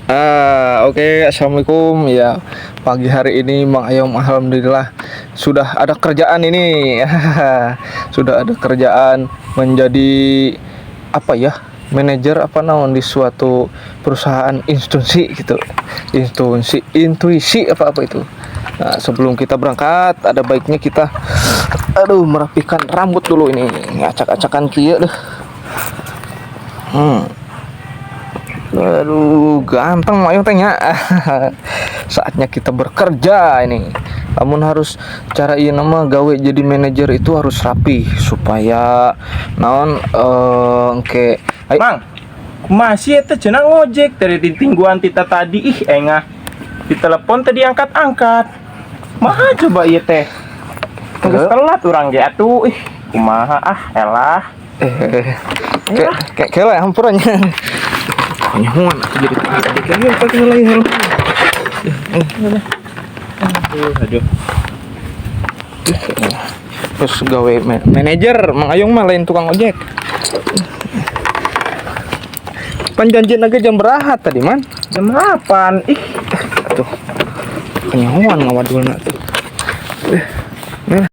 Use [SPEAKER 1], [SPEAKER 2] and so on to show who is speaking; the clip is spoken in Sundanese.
[SPEAKER 1] Ah, oke, assalamualaikum ya. Pagi hari ini Mang Ayom alhamdulillah sudah ada kerjaan ini. Sudah ada kerjaan menjadi apa ya? Manajer apa naon di suatu perusahaan institusi gitu. Institusi, intuisi apa-apa itu. Nah, sebelum kita berangkat, ada baiknya kita, aduh, merapikan rambut dulu ini. Acak-acakan kieu deh. Aduh, ganteng Mayong teh nya. Saatnya kita bekerja ini. Namun harus cara ieu nama gawe jadi manajer itu harus rapi supaya naon engke ay,
[SPEAKER 2] Mang, masih eta cenah ngojek dari ditingguan tita tadi, ih, engah. Di telepon tadi angkat-angkat. Maha coba ieu teh? Geus telat urang ge atuh, ih, kumaha ah, elah.
[SPEAKER 1] Eh, kayak kayak kayak hampura nya. Nyahoan atuh jadi tadi kayak pakai lagi helm.
[SPEAKER 2] Aduh, aduh.
[SPEAKER 1] Terus gawe manajer Mang Ayong mah lain tukang ojek. Pan janjian aja jam berapa tadi, Man?
[SPEAKER 2] Jam 8? Ih,
[SPEAKER 1] Tuh. Kenyahoan ngawadulna tuh. Eh.